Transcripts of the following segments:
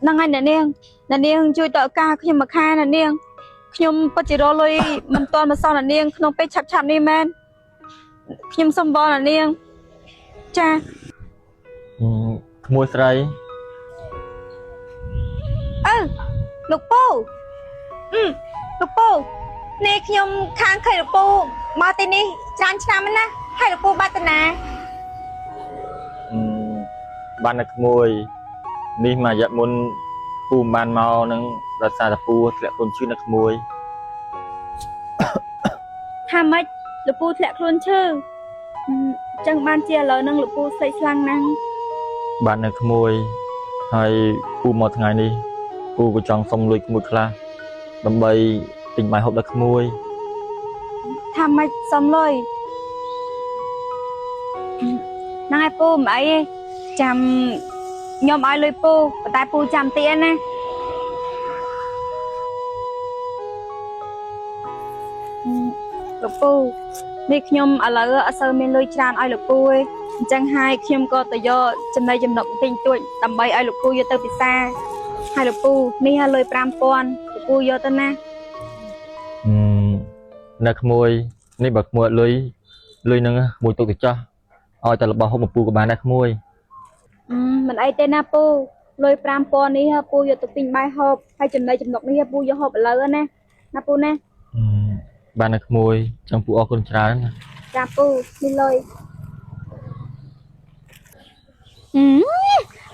ហ្នឹងហើយអ្នកនាងអ្នកនាងជួយតឱកាសខ្ញុំមួយខែអ្នកនាងខ្ញុំពិតជារកលុយមិនទាន់មកសងអ្នកនាងក្នុងពេលឆាប់ៗនេះមែនខ្ញុំសុំបងអ្នកនាងចា អឺក្មួយស្រី អឺលោកពូអឺលោកពូនេះខ្ញុំខាងខៃលោកពូមកទីនេះច្រើនឆ្នាំណាស់ហើយលោកពូបាត់តាណា អឺបានតែក្មួយនេះមួយរយៈមុនពូមិនបានមកនឹងដោយសារតែពូធ្លាក់ខ្លួនឈឺនៅក្មួយ ថាម៉េចលោកពូធ្លាក់ខ្លួនឈឺអឺចឹងបានជាឥឡូវហ្នឹងលោកពូស្លេកស្លាំងណាស់ បាននៅក្មួយហើយពូមកថ្ងៃនេះពូក៏ចង់សុំលុយក្មួយខ្លះដើម្បីទិញបាយហូបដល់ក្មួយ ថាម៉េចសុំលុយហ្នឹងហើយពូមិនអីទេចាំខ្ញុំឲ្យលុយពូប៉ុន្តែពូចាំទៀតណាលោកពូនេះខ្ញុំឥឡូវអត់សូវមានលុយច្រើនឲ្យលោកពូទេអញ្ចឹងហើយខ្ញុំក៏ទៅយកចំណីចំណុកបន្តិចបន្តួចដើម្បីឲ្យលោកពូយកទៅពិសាហើយលោកពូនេះឲ្យលុយ5000លោកពូយកទៅណា អឺនៅក្មួយនេះបើក្មួយអត់លុយលុយហ្នឹងក្មួយទុកទៅចោះឲ្យតែរបស់ហូបមកពូក៏បានដែរក្មួយ អឺមិនអីទេណាពូលុយ5000នេះពូយកទៅទិញបាយហូបហើយចំណីចំណុកនេះពូយកហូបឥឡូវណាណាពូណា អឺបាននៅក្មួយចង់ពូអរគុណច្រើនណា ចាពូនេះលុយ ហឹម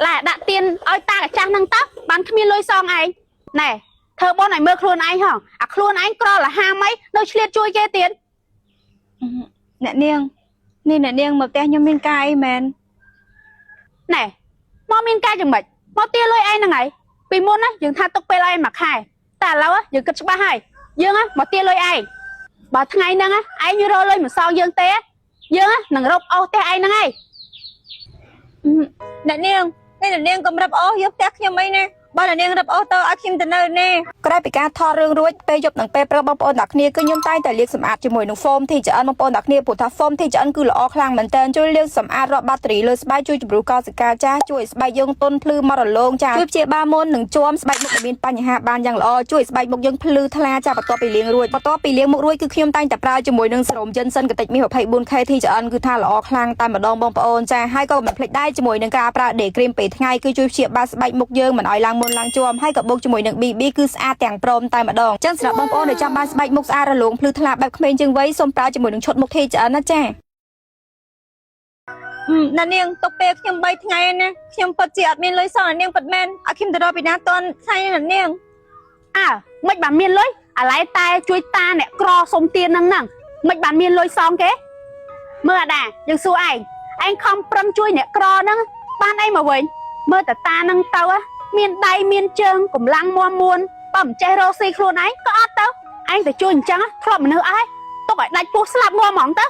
ឡាដាក់ទៀនឲ្យតាកាចាស់ហ្នឹងទៅបានគ្មានលុយសងឯងណែធ្វើបនឲ្យមើលខ្លួនឯងហងអាខ្លួនឯងក្រលហាមអីនៅឆ្លៀតជួយគេទៀត អ្នកនាងនេះអ្នកនាងមកផ្ទះខ្ញុំមានការអីមែន ណែមកមានការយ៉ាងម៉េចមកទាលុយឯងហ្នឹងហើយពីមុនណាយើងថាទុកពេលឲ្យឯងមួយខែតែឥឡូវយើងគិតច្បាស់ហើយយើងណាមកទាលុយឯងបើថ្ងៃហ្នឹងណាឯងរកលុយមិនសងយើងទេយើងណានឹងរົບអស់ផ្ទះឯងហ្នឹងហើយ អឺអ្នកនាងនេះអ្នកនាងកុំរឹបអូសយកផ្ទះខ្ញុំអីណាបើអ្នកនាងរឹបអូសទៅឲ្យខ្ញុំទៅនៅណា ក្រោយពីការថតរឿងរួចពេលយប់និងពេលព្រឹកបងប្អូនទាំងគ្នាគឺខ្ញុំតែងតែលាងសម្អាតជាមួយនឹង foam TGN បងប្អូនទាំងគ្នាព្រោះថា foam TGN គឺល្អខ្លាំងមែនទែនជួយលាងសម្អាតរាប់បាក់តេរីលើស្បែកជួយជំរុះកោសិកាចាស់ជួយឲ្យស្បែកយើងទន់ភ្លឺមករលោងចាជួយព្យាបាលមុននឹងជាំស្បែកមុខដែលមានបញ្ហាបានយ៉ាងល្អជួយឲ្យស្បែកមុខយើងភ្លឺថ្លាចាបន្ទាប់ពីលាងរួចបន្ទាប់ពីលាងមុខរួចគឺខ្ញុំតែងតែប្រើជាមួយនឹងសេរ៉ូមយិនសិនកតិចមាស 24K TGN គឺថាល្អខ្លាំងតែម្ដងបងប្អូនចាហើយក៏មិនភ្លេចដែរជាមួយនឹងការប្រើ day cream ពេលថ្ងៃគឺជួយព្យាបាលស្បែកមុខយើងមិនឲ្យឡើងមុនឡើងជាំហើយក៏បូកជាមួយនឹង BB គឺស្អាតទាំងព្រមតែម្ដងចឹងសម្រាប់បងប្អូនដែលចង់បានស្បែកមុខស្អាតរលោងភ្លឺថ្លាបែបក្មេងជាងវ័យសូមប្រើជាមួយនឹងឈុតមុខ TGN ណាចា អឺអ្នកនាងទុកពេលខ្ញុំ3ថ្ងៃឯណាខ្ញុំពិតជាអត់មានលុយសងអ្នកនាងពិតមែនឲ្យខ្ញុំទៅរកពីណាតន់ថ្ងៃនេះអ្នកនាង អើមិនបានមានលុយអាឡែតែជួយតាអ្នកក្រសុំទានហ្នឹងហ្នឹងមិនបានមានលុយសងគេមើលអាដាយើងសួរឯងឯងខំប្រឹងជួយអ្នកក្រហ្នឹងបានអីមកវិញមើលតែតាហ្នឹងទៅហ៎មានដៃមានជើងកម្លាំងមាំមួនបើមិនចេះរកស៊ីខ្លួនឯងក៏អត់ទៅឯងទៅជួយអញ្ចឹងហ៎ធ្លាប់មនុស្សអស់ហើយទុកឲ្យដាច់ពោះស្លាប់ងាប់ហ្មងទៅ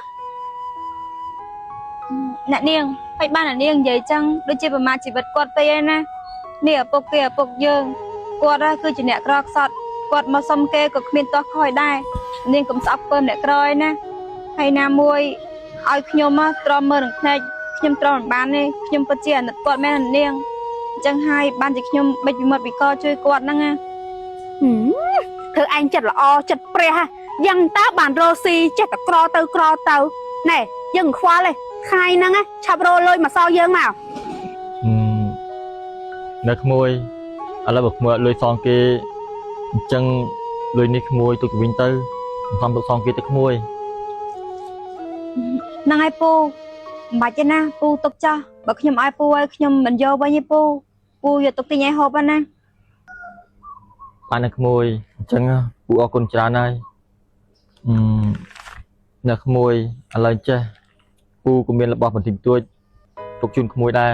អ្នកនាងហើយបានអ្នកនាងនិយាយចឹងដូចជាប្រមាថជីវិតគាត់ពេកឯណានេះឪពុកគេឪពុកយើងគាត់ហ៎គឺជាអ្នកក្រខ្សត់គាត់មកសុំគេក៏គ្មានទាស់ខ້ອຍដែរនាងកុំស្អប់ពើមអ្នកក្រឯណាហើយណាមួយឲ្យខ្ញុំហ៎ទ្រាំមើលនឹងភ្នែកខ្ញុំទ្រាំមិនបានទេខ្ញុំពិតជាអាណិតគាត់មែនអ្នកនាងអញ្ចឹងហើយបានជាខ្ញុំបិចពីមាត់ពីកជួយគាត់ហ្នឹងណា ហឹមធ្វើឯងចិត្តល្អចិត្តព្រះហ่ะយ៉ាងតើបានរកស៊ីចេះតែក្រទៅក្រទៅណែយើងមិនខ្វល់ទេថ្ងៃហ្នឹងណាឆាប់រកលុយមកសងយើងមក អឺនៅក្មួយឥឡូវបើក្មួយអត់លុយសងគេអញ្ចឹងលុយនេះក្មួយទុកទៅវិញទៅមិនសមទុកសងគេទៅក្មួយ ហ្នឹងហើយពូមិនបាច់ទេណាពូទុកចោះបើខ្ញុំឲ្យពូឲ្យខ្ញុំមិនយកវិញទេពូពូយកទុកទិញឲ្យហូបហ្នឹងណា បាននៅក្មួយអញ្ចឹងពូអរគុណច្រើនហើយអឺនៅក្មួយឥឡូវចេះពូក៏មានរបស់បន្តិចបន្តួចទុកជូនក្មួយដែរ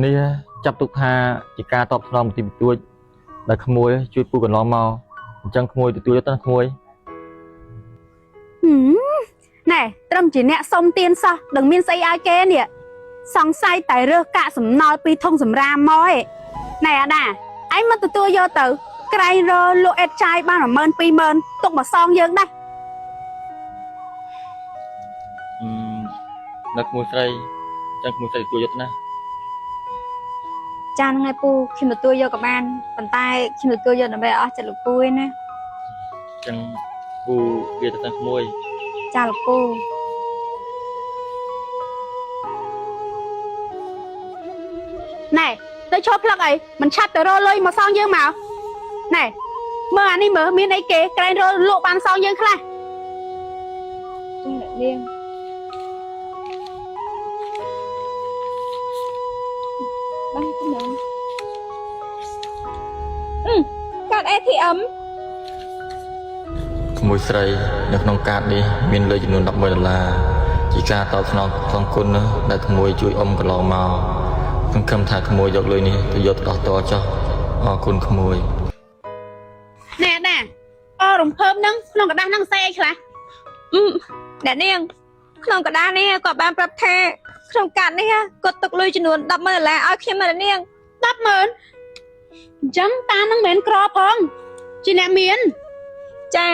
នេះចាប់ទុកថាជាការតបស្នងបន្តិចបន្តួចដែលក្មួយជួយពូកន្លងមកអញ្ចឹងក្មួយទទួលយកទៅណាក្មួយ ហឹមណែត្រឹមជាអ្នកសុំទានសោះដឹងមានស្អីឲ្យគេនេះសង្ស័យតែរើសកាកសំណល់ពីធុងសម្រាមមកឯងណែអាដាឯងមកទទួលយកទៅ ក្រែងរលក់អេតចាយបាន10000 20000ទុកមកសងយើងដែរ អឺនៅក្មួយស្រីអញ្ចឹងក្មួយស្រីទទួលយកទៅណា ចាហ្នឹងហើយពូខ្ញុំទទួលយកក៏បានប៉ុន្តែខ្ញុំទទួលយកដើម្បីឲ្យអស់ចិត្តលោកពូឯណា អញ្ចឹងពូវាទៅតាមក្មួយ ចាលោកពូ ណែទៅឈប់ផ្លឹកអីមិនឆាប់ទៅរកលុយមកសងយើងមកណែមើលអានេះមើលមានអីគេក្រែងរកលក់បានសងយើងខ្លះ ជុំអ្នកនាងបានទៅនឹងអឺកាត ATM ក្មួយស្រីនៅក្នុងកាតនេះមានលុយចំនួន11ដុល្លារជាការតបស្នងសងគុណណាដែលក្មួយជួយអ៊ំកន្លងមកសង្ឃឹមថាក្មួយយកលុយនេះទៅយកទៅដោះតចុះអរគុណក្មួយ ណែណាអរំភើបហ្នឹងក្នុងกระดาษហ្នឹងសេអីខ្លះ អឺអ្នកនាង ក្នុងកដានេះគាត់បានប្រាប់ថាក្នុងកាតនេះគាត់ទុកលុយចំនួន100,000ដុល្លារឲ្យខ្ញុំអ្នកនាង 100000អញ្ចឹងតាហ្នឹងមិនមែនក្រផងជាអ្នកមាន ចា